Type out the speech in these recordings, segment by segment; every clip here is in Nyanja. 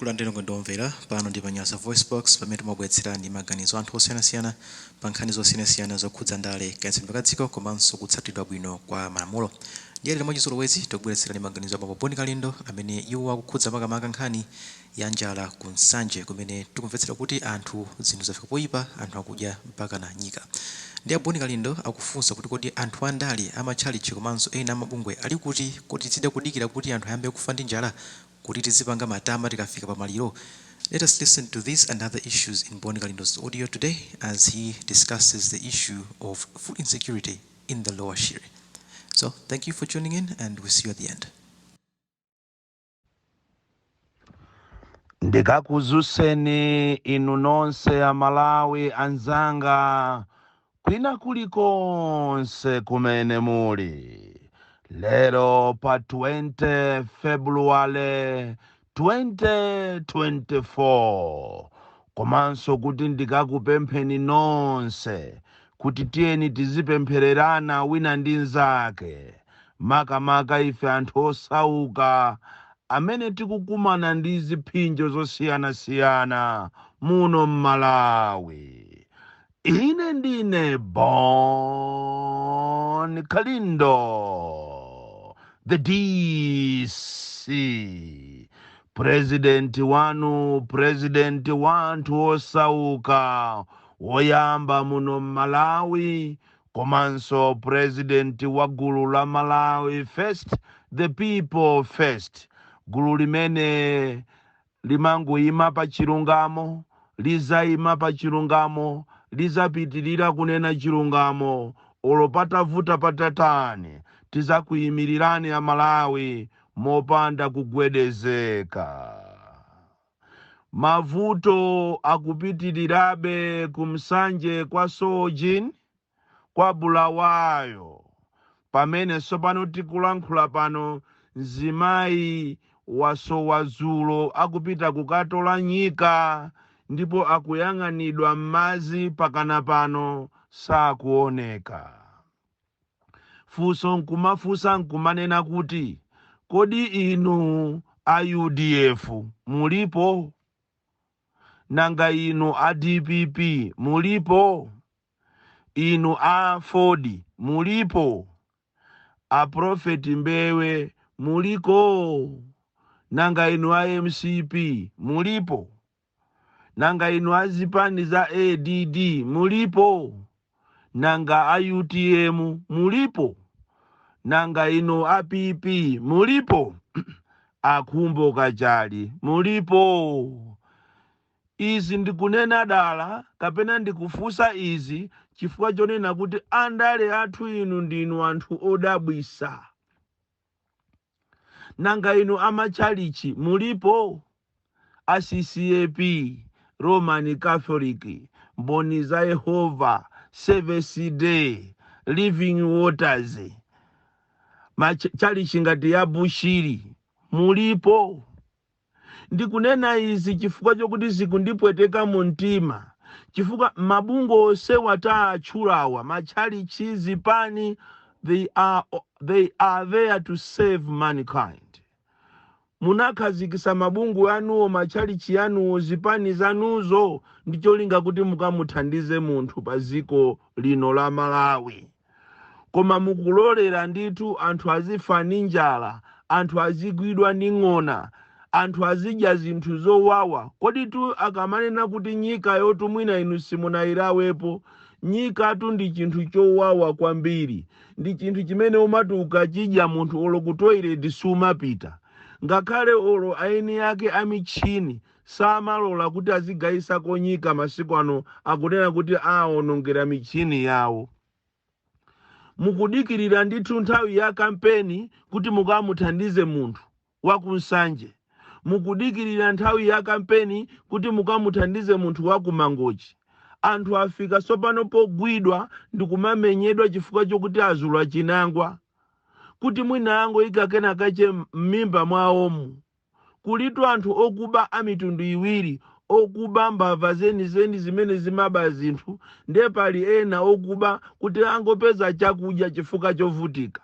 Kulandirani okondedwa omvera, pano ndi pa Nyasa VoiceBox pamene timabweretserani maganizo anthu osiyanasiyana pa nkhani zosiyanasiyana zokhudza ndale, kayendetsedwe ka dziko komanso kutsatidwa bwino kwa malamulo. Ndiye lero mwachizolowezi tikubweretserani maganizo a bambo Bon Kalindo amene iwo akukhudza makamaka nkhani ya njala ku Nsanje kumene tikumvetsera kuti anthu zinthu zafika poyipa, anthu akudya mpakana nyika. Ndiye a Bon Kalindo akufunsa kuti kodi anthu andale, amatchalitchi komanso ena amabungwe ali kuti kuti tizida kudikira kuti anthu ayambe kufa ndi njala kuti tizipanga matama tikafika pa maliro? Let us listen to this and other issues in Bon Kalindo's audio today as he discusses the issue of food insecurity in the Lower Shire. So thank you for tuning in and we'll see you at the end. Ndikakuzuseni inu nonse Amalawi anzanga kwina kulikonse kumene muli. Lero pa 20 February 2024 komanso kuti ndikakupempheni nonse kuti tiyeni tizipemphererana wina ndi nzake, makamaka ife anthu osauka amene tikukumana ndi ziphinjo zosiyanasiyana muno m'Malawi. Ine ndine Bon Kalindo, the DC, president wanu, president wa anthu osauka woyamba muno m'Malawi, komanso president wa gulu la Malawi First, the People First, gulu limene limangoyima pa chilungamo, lizayima pa chilungamo, lizapitirira kunena chilungamo olo patavuta patatani. Tizakuyimirirani Amalawi mopanda kugwedezeka. Mavuto akupitirirabe ku Nsanje kwa Sorgin kwa Bulawayo, pamene tsopano tikulankhula pano mzimayi wasowa dzulo akupita kukatola nyika ndipo akuyang'anidwa m'madzi, pakana pano sakuoneka. Funso nkumafunsa nkumanena kuti kodi inu a UDF mulipo? Nanga inu a DPP mulipo? Inu a AFORD mulipo? A Prophet Mbewe muliko? Nanga inu a MCP mulipo? Nanga inu a zipani za ADD mulipo? Nanga a UTM mulipo? Nanga inu a PP mulipo? A Khumbo Kachali mulipo? Izi ndikunena dala kapena ndikufunsa izi chifukwa chonena kuti andale athu inu ndinu anthu odabwisa. Nanga inu amatchalichi mulipo? A CCAP, Roman Catholic, Mboni za Yehova, Seventh Day, Living Waters, matchalichi ngati ya Bushiri mulipo? Ndikunena izi chifukwa chokuti zikundipweteka mu mtima, chifukwa mabungwe onsewa taatchulawa, matchalichi, zipani, they are there to save mankind. Munakhazikisa mabungwe anuwo, matchalichi anuwo, zipani zanuzo ndi cholinga kuti mukamuthandize munthu pa dziko lino la Malawi, koma mukulolera ndithu anthu azifa ndi njala, anthu azigwidwa ndi ng'ona, anthu azidya zinthu zowawa. Kodi tu akamanena kuti nyika yotu mwina inu simunayilawepo, nyikatu ndi chinthu chowawa kwambiri, ndi chinthu chimene umati ukachidya munthu olo ku toilet sumapita, ngakhale olo aeni ake amichini samalola kuti azigayisako nyika. Masiku ano akunena kuti aonongera michini yawo. Mukudikirira ndithu nthawi ya kampeni kuti mukamuthandize munthu wakunsanje, mukudikirira nthawi ya kampeni kuti mukamuthandize munthu wakumangochi. Anthu afika tsopano pogwidwa ndikumamenyedwa chifukwa chokuti azula chinangwa kuti mwina angoyika kenakache m'mimba mwawomu. Kulitu anthu okuba a mitundu iwiri: okuba mbava zenizeni zimene zimaba zinthu, ndiye pali ena okuba kuti angopeza chakudya chifukwa chovutika.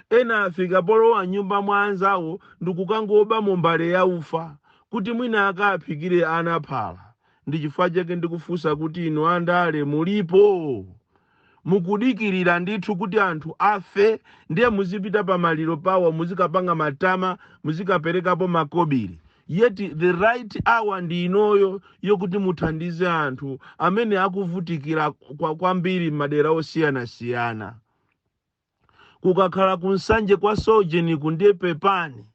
Ena afika polowa nyumba mwa anzawo ndikukangoba mu mbale ya ufa. Kuti mwina akaphikire ana phala. Ndi chifukwa chake ndikufunsa kuti inu andale mulipo? Mukudikirira ndithu kuti anthu afe, ndiye muzipita pamaliro pawo, muzikapanga matama, muzikaperekapo makobiri, yet the right hour ndi inoyo yokuti muthandize anthu amene akuvutikira kwambiri m'madera osiyanasiyana. Kukakhala kuNsanje kwa Sojeniku, ndiye pepani,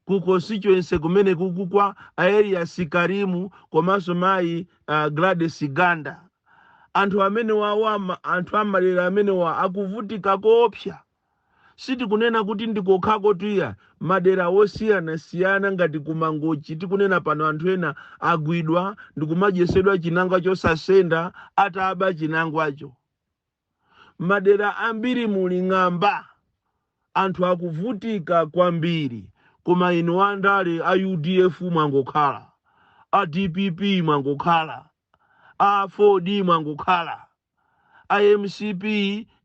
ku constituency kumene kuku kwa Elias Karimu komanso mayi Gladys Ganda, anthu amene wawa, anthu amalera amenewa akuvutika koopsa. Sitikunena kuti ndikokhako tuya, madera osiyanasiyana ngati kuMangochi tikunena pano, anthu ena agwidwa ndikumadyesedwa chinangwa chosasenda ataba chinangwacho. Madera ambiri muli ng'amba, anthu akuvutika kwambiri, koma inu andale a UDF mwangokhala, a DPP mwangokhala, a 4D mwangokhala, a MCP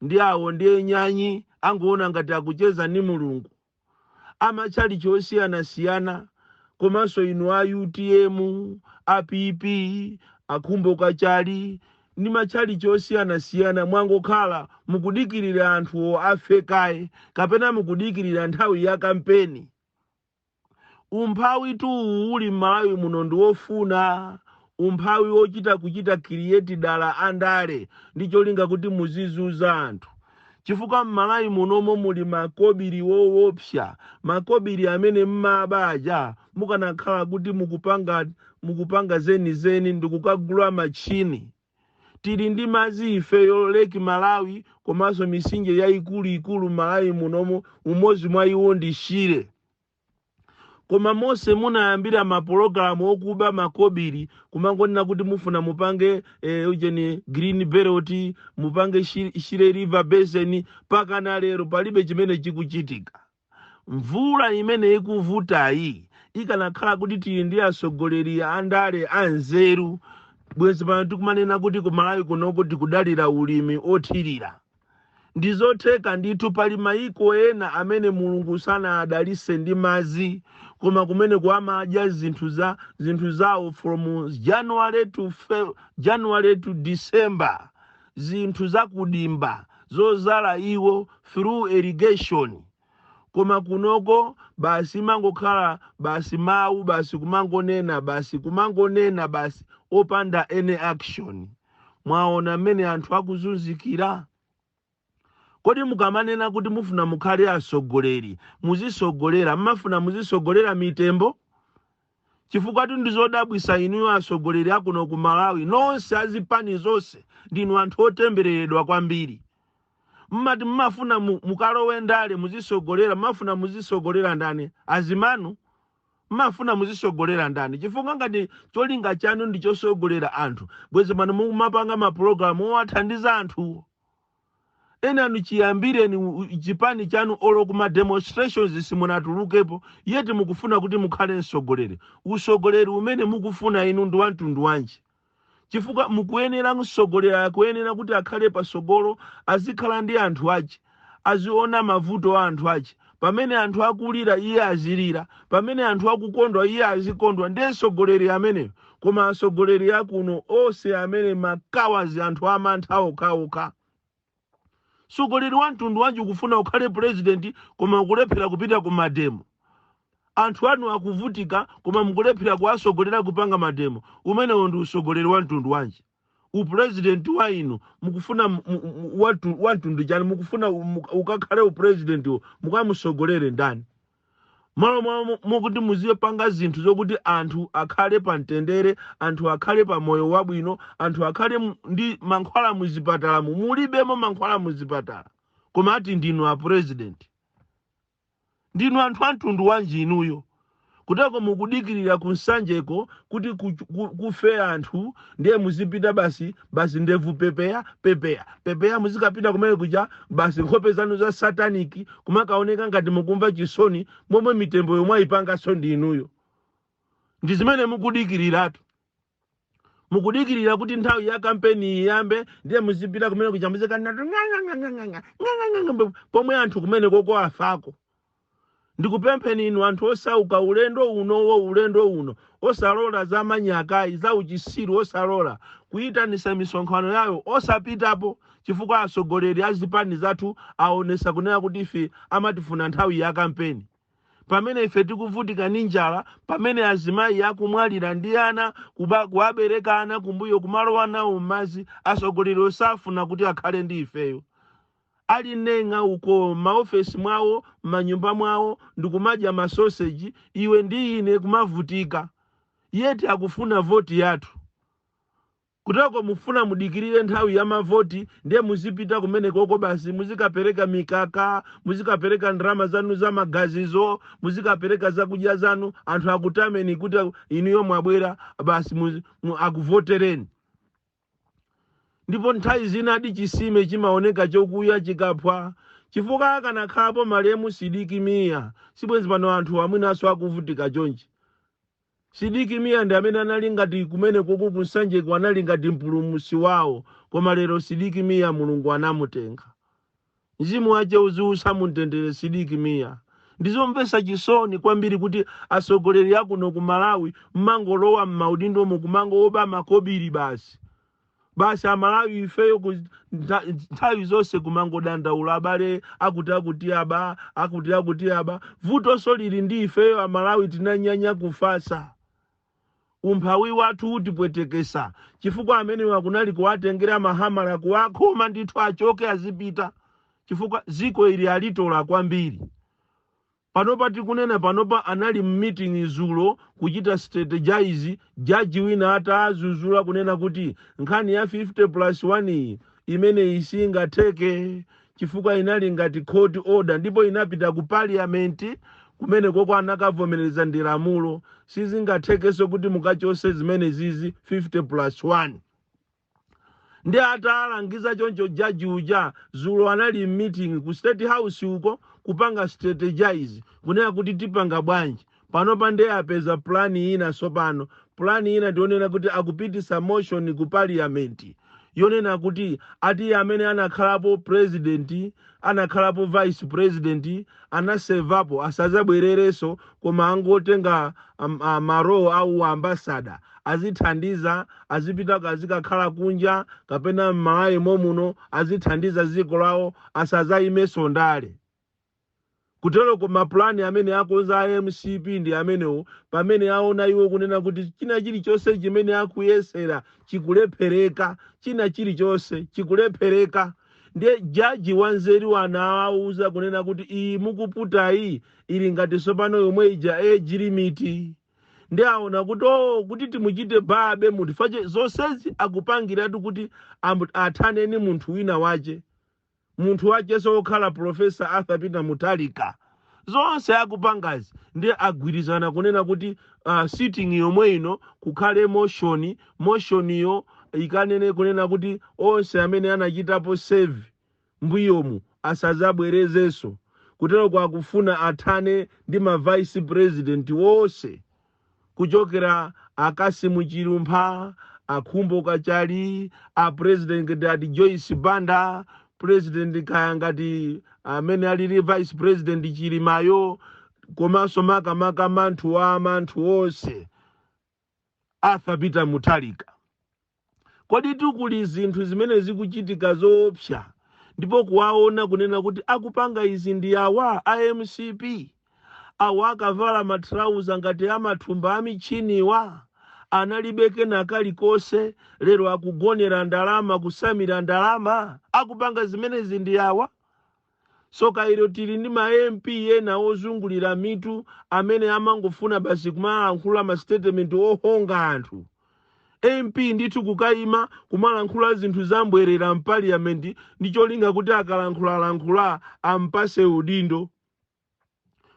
ndi awo ndi enyanyi angoona ngati akucheza ndi Mulungu, amatchalichi osiyanasiyana, komanso inu a UTM, a PP, akhumbo kachali ndi matchalichi osiyanasiyana mwangokhala, mukudikirira anthuwo afe kaye kapena mukudikirira nthawi ya kampeni? Umphawi tu uli m'Malawi muno ndi wofuna umphawi wochita kuchita create dala andale ndi cholinga kuti muzizuza anthu, chifukwa m'Malawi munomo muli makobiri woopsa, makobiri amene mmaba aja. Mukanakhala kuti mukupanga zenizeni ndikukagula machini, tili ndi madzi ifeyo, Lake Malawi komanso mitsinje yayikuluikulu Malawi munomo, umodzi mwa iwo ndi Shire. Koma monse munayambira mapulogalamu okuba makobiri, kumangonena kuti mufuna mupange ujeni green belt, mupange Shire River Basin, pakana lero palibe chimene chikuchitika. Mvula imene ikuvutayi, ikanakhala kuti tili ndi atsogoleri andale anzeru, bwezi pano tikumanena kuti kuMalawi kunoko tikudalira ulimi othirira. Ndizotheka ndithu. Pali mayiko ena amene Mulungu sanadalise ndi madzi, koma kumene amadya zinthu zawo from January to December, zinthu zakudimba zozala iwo through irrigation. Koma kunoko basi mangokhala basi mawu, basi kumangonena, basi kumangonena, basi opanda any action. Mwaona mmene anthu akuzunzikira? Kodi mukamanena kuti mufuna mukhale atsogoleri, muzisogolera, mmafuna muzisogolera mitembo? Chifukwa tu ndizodabwisa, inuyo atsogoleri akuno ku Malawi nonse azipani zonse ndinu anthu otembereredwa kwambiri. Mmati mmafuna mukalowe ndale muzisogolera, mmafuna muzisogolera ndani? Azimanu? Mmafuna muzisogolera ndani? Chifukwa ngati cholinga chanu ndi chosogolera anthu, bwezi pano mumapanga mapulogalamu owathandiza anthuwo. Enanu chiyambireni chipani chanu, olo kuma demonstrations simunatulukepo, yet mukufuna kuti mukhale mtsogoleri. Usogoleri umene mukufuna inu ndi wamtundu wanji? Chifukwa mukuyenera, mtsogoleri akuyenera kuti akhale pasogolo, azikhala ndi anthu ache, aziona mavuto a anthu ache. Pamene anthu akulira, iye azilira; pamene anthu akukondwa, iye azikondwa. Ndiye mtsogoleri ameneyo. Koma atsogoleri akuno onse amene makawazi, anthu amantha okhaokha. Mtsogoleri wa mtundu wanji ukufuna ukhale president koma ukulephera kupita ku mademo? Anthu anu akuvutika koma mukulephera kuwasogolera kupanga mademo. Umenewo ndi usogoleri wa mtundu wanji? Upurezidenti wa inu mukufuna wa mtundu chani? Mukufuna ukakhale upurezidentiwo mukamusogolere ndani? Malo mokuti muzipanga zinthu zokuti anthu akhale pa mtendere, anthu akhale pa moyo wabwino, anthu akhale ndi mankhwala muzipatalamu, mulibemo mankhwala muzipatala, koma ati ndinu a president. Ndinu anthu a mtundu wanji inuyo? Kuteko mukudikirira kuNsanjeko kuti kufe anthu, ndiye muzipita basi basi, ndevu pepeya pepeya pepeya, muzikapita kumene kuja basi, nkhope zanu za satanic, kumakaoneka ngati mukumva chisoni, momwe mitembo yomwe ayipanganso ndi inuyo. Ndi zimene mukudikiriratu. Mukudikirira kuti nthawi ya kampeni iyambe, ndiye muzipita kumene kuja, muzikana pomwe anthu kumene koko afako. Ndikupempheni inu anthu osauka, ulendo unowo, ulendo uno osalola za manyakayi, za uchisiru, osalola kuyitanisa misonkhano yayo, osapitapo, chifukwa atsogoleri a zipani zathu aonesa kunena kuti ife amatifuna nthawi ya kampeni, pamene ife tikuvutika ndi njala, pamene azimayi akumwalira ndi ana, kuwabereka ana kumbuyo, kumalowa nawo m'madzi. Atsogoleri osafuna kuti akhale ndi ifeyo ali nenga uko maofesi mwawo, m'manyumba mwawo, ndikumadya masoseji, iwe ndi ine kumavutika, yeti akufuna voti yathu. Kutako mufuna mudikirire nthawi ya mavoti, ndiye muzipita kumene koko basi, muzikapereka mikaka, muzikapereka ndalama zanu za magazizo, muzikapereka zakudya zanu, anthu akutameni kuti inuyo mwabwera basi, akuvotereni. Ndipo nthawi zina adi chisime chimaoneka chokuya chikaphwa, chifukwa akanakhalapo malemu Sidik Mia, sibwenzi pano anthu amwinanso akuvutika chonchi. Sidik Mia ndi amene anali ngati kumene kuku kunsanjeko anali ngati mpulumutsi wawo, koma lero Sidik Mia Mulungu anamutenga. Mzimu wace uziusa mumtendere, Sidik Mia. Ndizomvetsa chisoni kwambiri kuti atsogoleri akuno ku Malawi mmangolowa m'maudindomo kumangoba makobiri basi basi. Amalawi ifeyo nthawi zonse kumangodandaula, abale akuti akuti aba, akuti akuti aba. Vutonso lili ndi ifeyo Amalawi, tinanyanya kufasa. Umphawi wathu utipwetekesa, chifukwa amene akunali kuwatengera mahamala kuwakhoma ndithu, achoke azipita, chifukwa ziko ili alitola kwambiri. Panopa tikunena panopa, anali mmeeting zulo kuchita strategize. Jaji wina atazuzula kunena kuti nkhani ya 50 plus 1 iyi imene isingatheke, chifukwa inali ngati court order ndipo inapita ku parliament, kumene koko anakavomereza ndi lamulo, sizingathekenso kuti mukachose zimene zizi 50 plus 1. Ndi atalangiza choncho jaji uja, zulo anali meeting ku State House uko kupanga strategize kunena kuti tipanga bwanji. Panopa ndiye apeza plan ina. Sopano plan ina ndionena kuti akupitisa motion ku parliament yonena kuti ati amene anakhalapo president, anakhalapo vice president, anasevapo, asazabwererenso, koma angotenga marole au ambassador, azithandiza, azipita azikakhala kunja kapena m'Malawi momuno, azithandiza dziko lawo, asazayimenso ndale. Kuteroko mapulani amene akonza a MCP ndi amenewo, pamene aona iwo kunena kuti china chilichonse chimene akuyesera chikulephereka, china chilichonse chikulephereka. Ndiye jaji wanzeru anawauza kunena kuti iyi mukuputayi ili ngati sopano yomwe ija age limit. Ndi aona kuti o kuti timuchite babe munthu fache zonsezi akupangiratu kuti athaneni munthu wina wache, munthu wacheso wokhala Professor Arthur Peter Mutharika. Zonse akupangazi ndi agwirizana kunena kuti sitting yomwe ino kukhale motion. Motioniyo ikanene kunena kuti onse amene anachitapo serve mbuyomu asazabwerezenso. Kutero kwakufuna athane ndi ma vice president wonse, kuchokera a Cassim Chilumpha, a Khumbo Kachali, a president ngati Joyce Banda, president kaya ngati amene alili vice president Chilimayo, komanso makamaka manthu wa manthu onse, Arthur Peter Mutharika. Kodi tikuli zinthu zimene zikuchitika zoopsa, ndipo kuwaona kunena kuti akupanga izi ndi awa a MCP, awa akavala matrauza ngati amathumba amichiniwa, analibe kena kalikonse, lero akugonera ndalama, kusamira ndalama, akupanga zimenezi ndi awa. Soka ilo tili ndi ma MP ena ozungulira mitu amene amangofuna basi kumalankhula ma statement ohonga anthu. MP ndithu kukayima kumalankhula zinthu zambwerera mpaliyamenti ndi cholinga kuti akalankhulalankhula ampase udindo.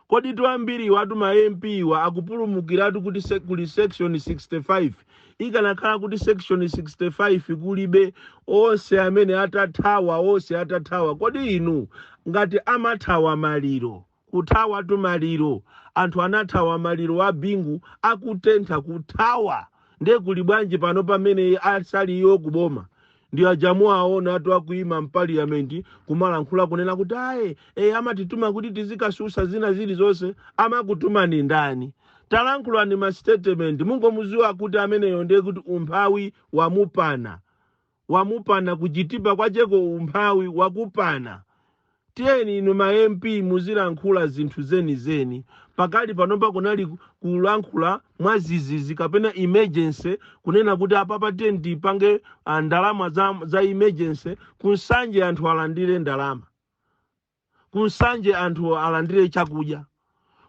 Kodi ambiri watu ma MP wa akupulumukiratu kuti kuli section 65. Ikanakhala kuti section 65 kulibe, onse amene atathawa, onse atathawa. Kodi inu ngati amathawa maliro, kuthawa tu maliro, anthu anathawa maliro a Bingu akutentha, kuthawa, ndiye kuli bwanji pano pamene asaliyo kuboma? Ndi aja muwaona atu akuima m'parliament kumalankhula kunena kuti aye amatituma kuti tizikasusa zina zilizonse. Amakutumani ndani? Talankhulani ma statement, mungomuziwa kuti ameneyo ndiye kuti umphawi wamupana, wamupana kuchitipa kwacheko, umphawi wakupana. Tiyeni inu ma MP muzilankhula zinthu zenizeni. Pakali panopa kunali kulankhula mwazizizi kapena emergency, kunena kuti apapa tiyeni tipange ndalama za emergency kunsanje, anthu alandire ndalama kunsanje, anthu alandire chakudya,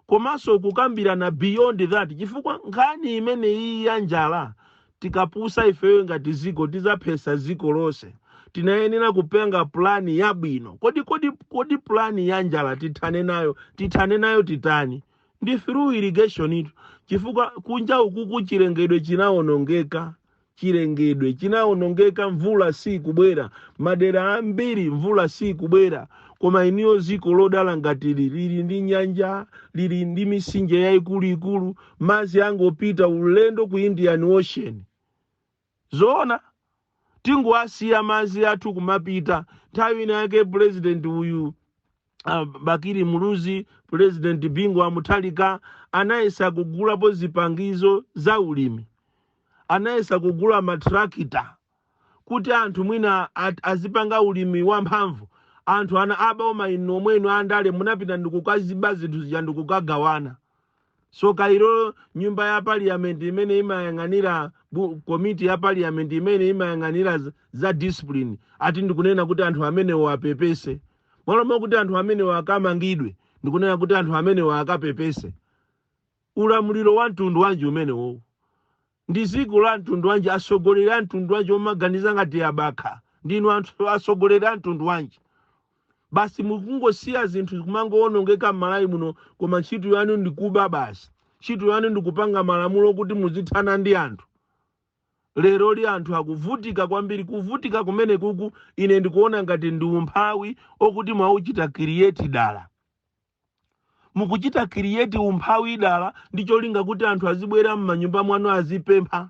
komanso kukambirana beyond that, chifukwa nkhani imene iyi ya njala, tikapusa ifeyo ngati ziko tizaphesa ziko lonse. Tinayenera kupenga pulani yabwino. Kodi pulani ya njala tithane nayo, tithane nayo titani? Ndi through irrigation itu, chifukwa kunja ukuku chilengedwe chinawonongeka, chilengedwe chinawonongeka, mvula sikubwera madera ambiri, mvula sikubwera. Koma iniyo ziko lodala ngati lili ndi nyanja, lili ndi misinje yayikuluikulu, madzi angopita ulendo ku Indian Ocean. Zoona tingowasiya madzi athu kumapita? Nthawi ina yake president uyu Bakili Muluzi, President Bingu wa Mutharika anayesa kugulapo zipangizo za ulimi, anayesa kugula matrakita kuti anthu mwina azipanga ulimi wamphamvu. Anthu ana aboma inu omwenu andale munapita ndikukaziba zinthu zija ndikukagawana. So kairo nyumba ya parliament imene imayang'anira komiti ya parliament imene imayang'anira za discipline ati ndikunena kuti anthu amenewo apepese, mwalomo kuti anthu amenewo akamangidwe, ndikunena kuti anthu amenewo akapepese. Ulamuliro wa mtundu wanji umenewo? Ndi dziko la mtundu wanji? Atsogoleri a mtundu wanji omaganiza ngati abakha? Ndinu anthu atsogoleri a mtundu wanji? Basi mukungosiya zinthu kumangowonongeka m'Malawi muno, koma ntchito yanu ndikuba basi. Ntchito yanu ndikupanga malamulo kuti muzithana ndi anthu. Lero li anthu akuvutika kwambiri. Kuvutika kumene kuku ine ndikuona ngati ndi umphawi okuti mwauchita create dala, mukuchita create umphawi dala ndi cholinga kuti anthu azibwera m'manyumba mwanu azipempha.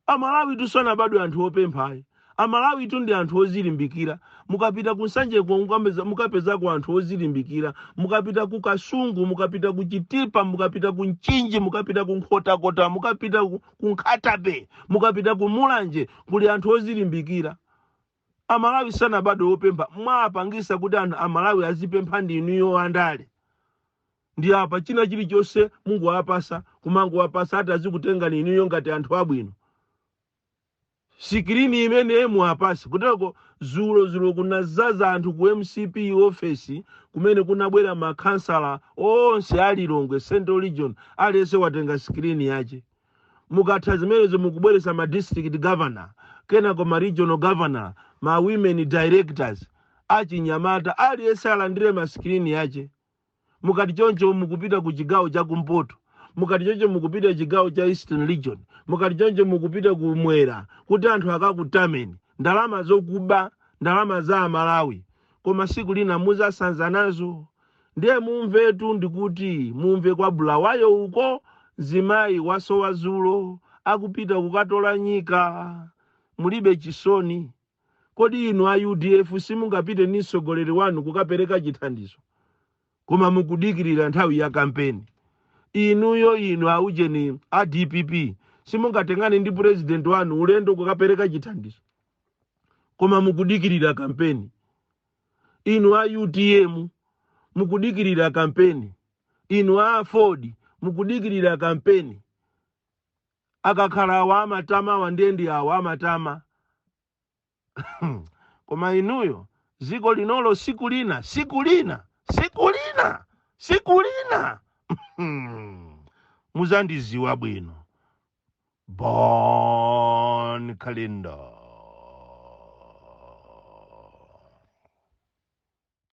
Amalawi tusanabadwe anthu opemphayi. Amalawi tu ndi anthu ozilimbikira. Mukapita ku Nsanjeko mukapezako anthu ozilimbikira, mukapita ku Kasungu, mukapita ku Chitipa, mukapita ku Mchinji, mukapita ku Nkhotakota, mukapita ku Nkhata Bay, mukapita ku Mulanje, kuli anthu ozilimbikira. Amalawi sanabadwe opempha. Mwapangisa kuti anthu Amalawi azipempha ndi inuyo andale. Ndi apa china chilichonse munguwapasa, kumangowapasa ati azikutengani inuyo ngati anthu abwino. Screen imene muwapase kuteko zulo zulo kunazaza anthu ku MCP office kumene kunabwera makhansala onse a Lilongwe Central Region, aliyense watenga screen yache. Mukatha zimenezo mukubweresa ma district governor, kenako ma regional governor, ma women directors, achinyamata, aliyense alandire ma screen yache. Mukati choncho mukupita ku chigawo cha kumpoto, mukati choncho mukupita chigawo cha Eastern Region, mukati choncho mukupita kumwera kuti anthu akakutameni. Ndalama zokuba, ndalama za Amalawi, koma siku lina muzasanza nazo. Ndiye mumvetu, ndikuti mumve kwa Bulawayo uko zimayi wasowa zulo akupita kukatola nyika. Mulibe chisoni? Kodi inu a UDF simungapite ndi mtsogoleri wanu kukapereka chithandizo, koma mukudikirira nthawi ya kampeni? Inuyo inu aujeni a DPP simungatengane ndi president wanu ulendo kukapereka chithandizo, koma mukudikirira kampeni. Inu a UTM mukudikirira kampeni, inu a Ford mukudikirira kampeni. Akakhala awa amatama, awa ndiye ndi awa amatama, koma inuyo ziko linolo siku lina, siku lina, siku lina, siku lina muzandiziwa bwino. Bon Kalindo.